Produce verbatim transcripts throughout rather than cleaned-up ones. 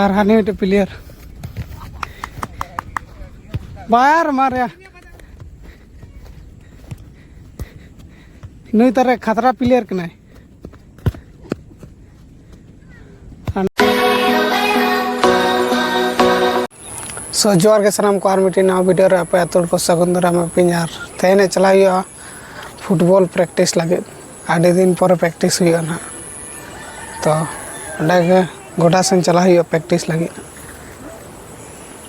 ᱟᱨ ᱦᱟᱹᱱᱤ ᱢᱤᱫᱴᱮᱡ ᱯᱞᱮᱭᱟᱨ ᱵᱟᱭᱟᱨ ᱢᱟᱨᱮᱭᱟ᱾ ᱱᱩᱭ ᱛᱟᱨᱮ ᱠᱷᱟᱛᱨᱟ ᱯᱞᱮᱭᱟᱨ ᱠᱟᱱᱟᱭ᱾ ᱥᱚ ᱡᱚᱦᱟᱨ ᱜᱮ ᱥᱟᱱᱟᱢ ᱠᱚ, ᱟᱨ ᱢᱤᱫᱴᱮᱱ ᱱᱟᱣᱟ ᱵᱷᱤᱰᱤᱭᱳ ᱨᱮ ᱟᱯᱮ ᱟᱹᱛᱩ ᱦᱚᱲ ᱠᱚ ᱥᱟᱹᱜᱩᱱ ᱫᱟᱨᱟᱢ ᱟᱹᱯᱤᱧ᱾ ᱟᱨ ᱛᱮᱦᱮᱧ ᱪᱟᱞᱟᱜ ᱦᱩᱭᱩᱜᱼᱟ ᱯᱷᱩᱴᱵᱚᱞ ᱯᱨᱮᱠᱴᱤᱥ ᱞᱟᱹᱜᱤᱫ᱾ ᱟᱹᱰᱤ ᱫᱤᱱ ᱯᱚᱨᱮ ᱯᱨᱮᱠᱴᱤᱥ ᱦᱩᱭᱩᱜᱼᱟ ᱱᱟᱦᱟᱜ᱾ ᱛᱚ ᱚᱸᱰᱮ ᱜᱮ ᱜᱚᱰᱟ ᱥᱮᱱ ᱪᱟᱞᱟᱜ ᱦᱩᱭᱩᱜᱼᱟ ᱯᱨᱮᱠᱴᱤᱥ ᱞᱟᱹᱜᱤᱫ᱾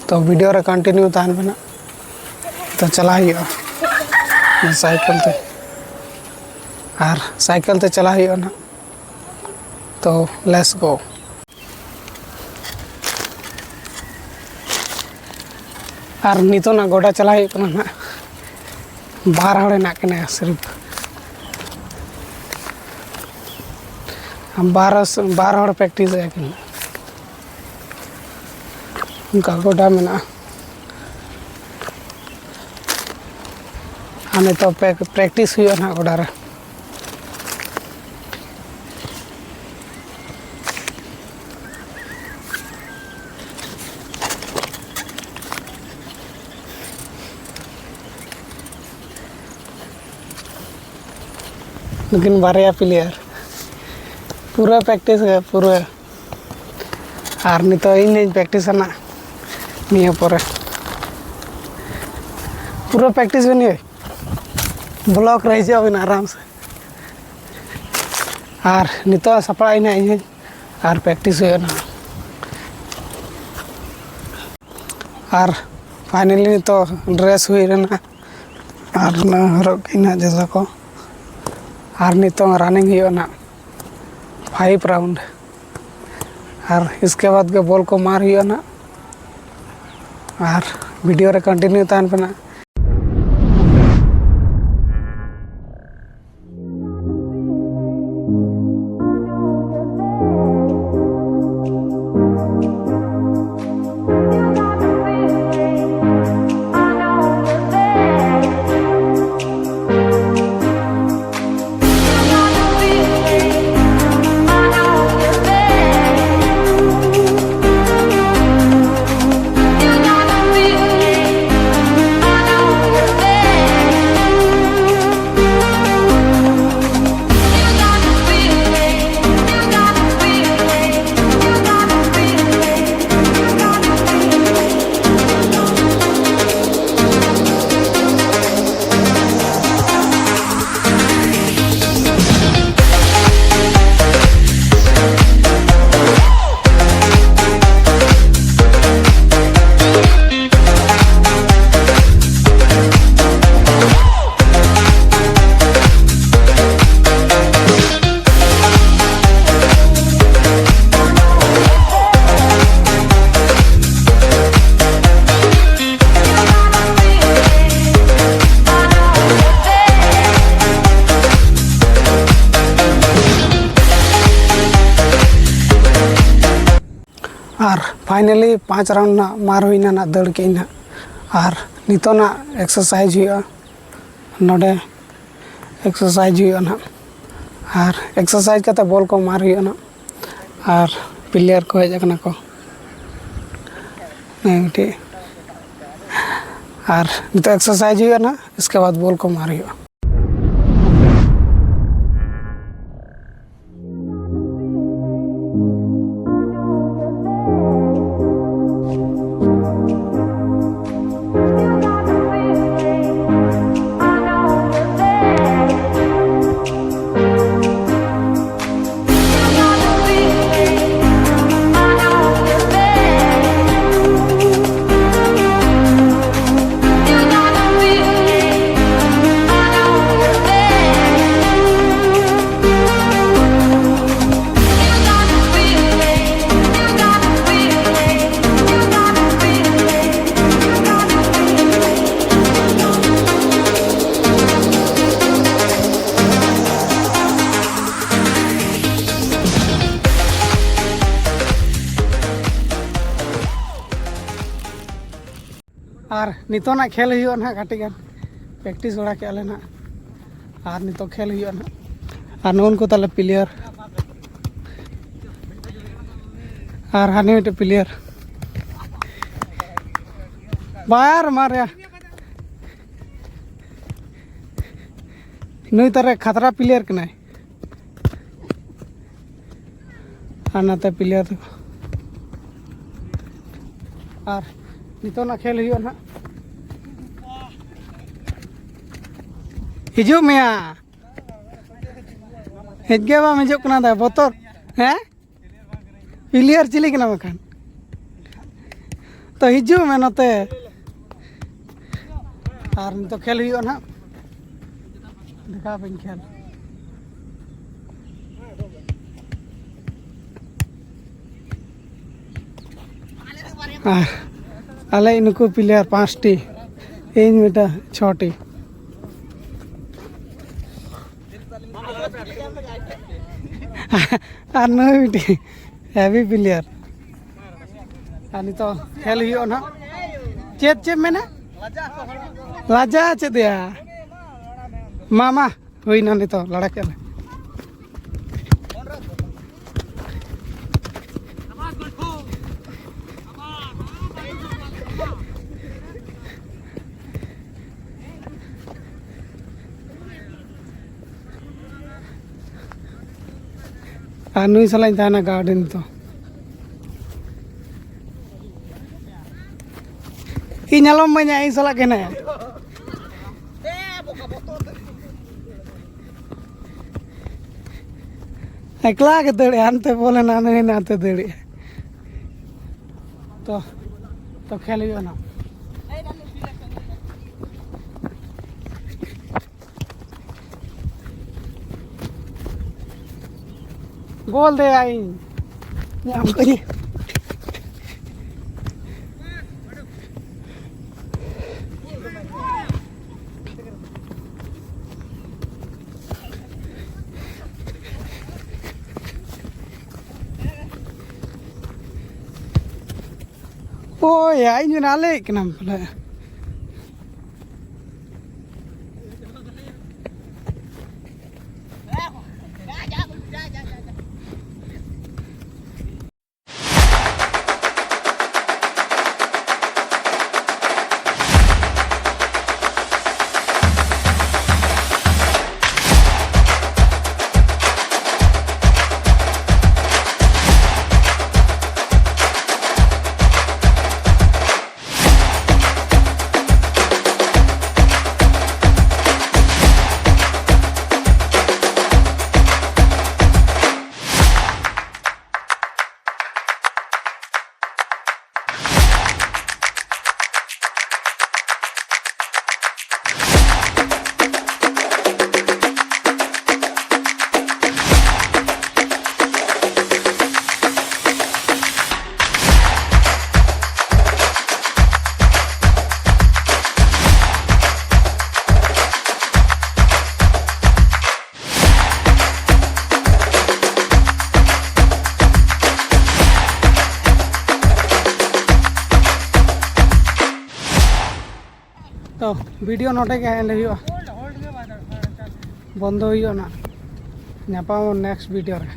ᱛᱚ ᱵᱷᱤᱰᱤᱭᱳ ᱨᱮ ᱠᱚᱱᱴᱤᱱᱤᱭᱩ ᱛᱟᱦᱮᱱ ᱯᱮ ᱱᱟᱦᱟᱜ᱾ ᱛᱚ ᱪᱟᱞᱟᱜ ᱦᱩᱭᱩᱜᱼᱟ ᱥᱟᱭᱠᱮᱞ ᱛᱮ, ᱟᱨ ᱥᱟᱭᱠᱮᱞ ᱛᱮ ᱪᱟᱞᱟᱜ ᱦᱩᱭᱩᱜᱼᱟ ᱱᱟᱦᱟᱜ᱾ ᱛᱚ let's go᱾ ᱟᱨ ᱱᱤᱛᱚᱜ ᱱᱟᱜ ᱜᱚᱰᱟ ᱪᱟᱞᱟᱜ ᱦᱩᱭᱩᱜ ᱠᱟᱱᱟ ᱱᱟᱜ᱾ ᱵᱟᱨ ᱦᱚᱲ ᱦᱮᱱᱟᱜ ᱠᱤᱱᱟ ᱥᱤᱨᱯ᱾ ᱵᱟᱨ, ᱵᱟᱨ ᱦᱚᱲ ᱯᱨᱮᱠᱴᱤᱥ ᱮᱫᱟ ᱠᱤᱱ᱾ ᱚᱱᱠᱟ ᱜᱚᱰᱟ ᱢᱮᱱᱟᱜᱼᱟ᱾ ᱟᱨ ᱱᱤᱛᱚᱜ ᱯᱨᱮᱠ-, ᱯᱨᱮᱠᱴᱤᱥ ᱦᱩᱭᱩᱜᱼᱟ ᱱᱟᱜ ᱜᱚᱰᱟ ᱨᱮ᱾ ᱱᱩᱠᱤᱱ ᱵᱟᱨᱭᱟ ᱯᱞᱮᱭᱟᱨ ᱯᱩᱨᱟᱹ ᱯᱨᱮᱠᱴᱤᱥ ᱜᱮ ᱯᱩᱨᱟᱹ᱾ ᱟᱨ ᱱᱤᱛᱚᱜ ᱤᱧ ᱦᱚᱧ ᱯᱨᱮᱠᱴᱤᱥᱟ ᱱᱟᱜ ᱱᱤᱭᱟᱹ ᱯᱚᱨᱮ᱾ ᱯᱩᱨᱟᱹ ᱯᱨᱮᱠᱴᱤᱥ ᱵᱮᱱ ᱤᱭᱟᱹ ᱵᱞᱚᱠ ᱨᱮ ᱦᱤᱡᱩᱜ ᱟᱵᱮᱱ ᱟᱨᱟᱢ ᱥᱮ᱾ ᱟᱨ ᱱᱤᱛᱚᱜ ᱥᱟᱯᱲᱟᱜ ᱟᱹᱧ ᱱᱟᱜ ᱤᱧ ᱦᱚᱧ, ᱟᱨ ᱯᱨᱮᱠᱴᱤᱥ ᱦᱩᱭᱩᱜᱼᱟ ᱱᱟᱜ᱾ ᱟᱨ ᱯᱷᱟᱭᱱᱟᱞᱤ ᱱᱤᱛᱚᱜ ᱰᱨᱮᱥ ᱦᱩᱭ ᱞᱮᱱᱟ᱾ ᱟᱨ ᱚᱱᱟ ᱦᱚᱨᱚᱜ ᱠᱟᱜ ᱟᱹᱧ ᱱᱟᱜ ᱡᱩᱛᱟᱹ ᱠᱚ᱾ ᱟᱨ ᱱᱤᱛᱚᱝ ᱨᱟᱱᱤᱝ ᱦᱩᱭᱩᱜᱼᱟ ᱱᱟᱜ ᱯᱷᱟᱭᱤᱵᱷ ᱨᱟᱣᱩᱱᱰ᱾ ᱟᱨ ᱤᱥᱠᱮ ᱵᱟᱫᱽ ᱜᱮ ᱵᱚᱞ ᱠᱚ ᱢᱟᱨ ᱦᱩᱭᱩᱜᱼᱟ ᱱᱟᱜ᱾ ᱟᱨ ᱵᱷᱤᱰᱤᱭᱳ ᱨᱮ ᱠᱚᱱᱴᱤᱱᱤᱭᱩ ᱛᱟᱦᱮᱱ ᱯᱮ ᱱᱟᱜ᱾ ᱟᱨ finally ᱯᱟᱸᱪ round ᱱᱟᱜ ᱢᱟᱨ ᱦᱩᱭᱱᱟ ᱱᱟᱜ, ᱫᱟᱹᱲ ᱠᱮᱫᱟᱹᱧ ᱱᱟᱜ᱾ ᱟᱨ ᱱᱤᱛᱚᱜ ᱱᱟᱜ exercise ᱦᱩᱭᱩᱜᱼᱟ, ᱱᱚᱰᱮ exercise ᱦᱩᱭᱩᱜᱼᱟ ᱱᱟᱜ᱾ ᱟᱨ exercise ᱠᱟᱛᱮ ᱵᱚᱞ ᱠᱚ ᱢᱟᱨ ᱦᱩᱭᱩᱜᱼᱟ ᱱᱟᱜ᱾ ᱟᱨ player ᱠᱚ ᱦᱮᱡ ᱟᱠᱟᱱᱟ ᱠᱚ, ᱱᱤᱭᱟᱹ ᱢᱤᱫᱴᱤᱡ᱾ ᱟᱨ ᱱᱤᱛᱚᱜ exercise ᱦᱩᱭᱩᱜᱼᱟ ᱱᱟᱜ, ᱤᱥᱠᱮ ᱵᱟᱫ ᱵᱚᱞ ᱠᱚ ᱢᱟᱨ ᱦᱩᱭᱩᱜᱼᱟ᱾ ᱟᱨ ᱱᱤᱛᱚᱜ ᱱᱟᱜ ᱠᱷᱮᱞ ᱦᱩᱭᱩᱜᱼᱟ ᱱᱟᱦᱟᱜ, ᱠᱟᱹᱴᱤᱡ ᱜᱟᱱ practice ᱵᱟᱲᱟ ᱠᱮᱜᱼᱟ ᱞᱮ ᱱᱟᱦᱟᱜ᱾ ᱟᱨ ᱱᱤᱛᱚᱜ ᱠᱷᱮᱞ ᱦᱩᱭᱩᱜᱼᱟ ᱱᱟᱦᱟᱜ᱾ ᱟᱨ ᱱᱩᱜᱼᱩ ᱱᱩᱠᱩ ᱛᱟᱞᱮ player᱾ ᱟᱨ ᱦᱟᱹᱱᱤ ᱢᱤᱫᱴᱮᱡ player᱾ ᱵᱟᱭᱟᱨ ᱢᱟᱨᱭᱟ᱾ ᱱᱩᱭ ᱛᱟᱨᱮ ᱠᱷᱟᱛᱨᱟ player ᱠᱟᱱᱟᱭ᱾ ᱟᱨ ᱱᱟᱛᱮ player ᱛᱟᱠᱚ᱾ ᱟᱨ ᱱᱤᱛᱚᱜ ᱱᱟᱜ ᱠᱷᱮᱞ ᱦᱩᱭᱩᱜᱼᱟ ᱱᱟᱦᱟᱜ᱾ ᱦᱤᱡᱩᱜ ᱢᱮᱭᱟ᱾ ᱦᱮᱡ ᱜᱮ ᱵᱟᱢ ᱦᱤᱡᱩᱜ ᱠᱟᱱᱟ ᱫᱟ, ᱵᱚᱛᱚᱨ᱾ ᱦᱮᱸ? Player ᱪᱤᱞᱤ ᱠᱟᱱᱟ ᱵᱟᱠᱷᱟᱱ? ᱛᱚ ᱦᱤᱡᱩᱜ ᱢᱮ ᱱᱚᱛᱮ᱾ ᱟᱨ ᱱᱤᱛᱚᱜ ᱠᱷᱮᱞ ᱦᱩᱭᱩᱜᱼᱟ ᱱᱟᱦᱟᱜ, ᱫᱮᱠᱷᱟᱣ ᱟᱯᱮᱧ ᱠᱷᱮᱞ᱾ ᱟᱨ ᱟᱞᱮ ᱱᱩᱠᱩ player ᱯᱟᱸᱪᱴᱤ, ᱤᱧ ᱢᱤᱫᱴᱟᱝ ᱪᱷᱚᱴᱤ᱾ ᱟᱨ ᱱᱩᱭ ᱢᱤᱫᱴᱤᱡ heavy player᱾ ᱟᱨ ᱱᱤᱛᱚᱜ ᱠᱷᱮᱞ ᱦᱩᱭᱩᱜᱼᱟ ᱱᱟᱦᱟᱜ᱾ ᱪᱮᱫ, ᱪᱮᱫ ᱢᱮᱱᱟ? ᱞᱟᱡᱟ ᱪᱮᱫ ᱭᱟ? ᱢᱟ, ᱢᱟ, ᱦᱩᱭᱱᱟ, ᱱᱤᱛᱚᱜ ᱞᱟᱲᱟ ᱠᱮᱫ ᱞᱮ᱾ ᱟᱨ ᱱᱩᱭ ᱥᱟᱞᱟᱜ ᱤᱧ ᱛᱟᱦᱮᱱᱟ ᱜᱟᱨᱰᱮᱱ ᱫᱚ᱾ ᱤᱧ ᱟᱞᱚᱢ ᱢᱟᱧᱟ, ᱤᱧ ᱥᱟᱞᱟᱜ ᱜᱮ ᱦᱮᱱᱟᱭᱟ᱾ ᱮᱠᱞᱟ ᱜᱮ ᱫᱟᱹᱲᱮᱜᱼᱟ, ᱦᱟᱱᱛᱮ ᱵᱚᱞ ᱮᱱᱟ, ᱱᱩᱭ ᱦᱟᱱᱛᱮ ᱫᱟᱹᱲᱮᱜᱼᱟ᱾ ᱛᱚ, ᱛᱚ ᱠᱷᱮᱞ ᱦᱩᱭᱩᱜᱼᱟ ᱱᱟᱜ᱾ ᱜᱳᱞ ᱫᱮᱭᱟ ᱤᱧ᱾ ᱧᱟᱢ ᱠᱟᱹᱧ᱾ ᱳᱭ, ᱤᱧ ᱢᱮᱱᱟ ᱟᱞᱮ ᱠᱟᱱᱟᱢ ᱯᱟᱞᱮ᱾ ᱛᱚ ᱵᱷᱤᱰᱤᱭᱳ ᱱᱚᱰᱮ ᱜᱮ ᱮᱱᱰ ᱦᱩᱭᱩᱜᱼᱟ, ᱵᱚᱱᱫᱚ ᱦᱩᱭᱩᱜᱼᱟ ᱱᱟᱜ᱾ ᱧᱟᱯᱟᱢ ᱱᱮᱠᱥᱴ ᱵᱷᱤᱰᱤᱭᱳ ᱨᱮ᱾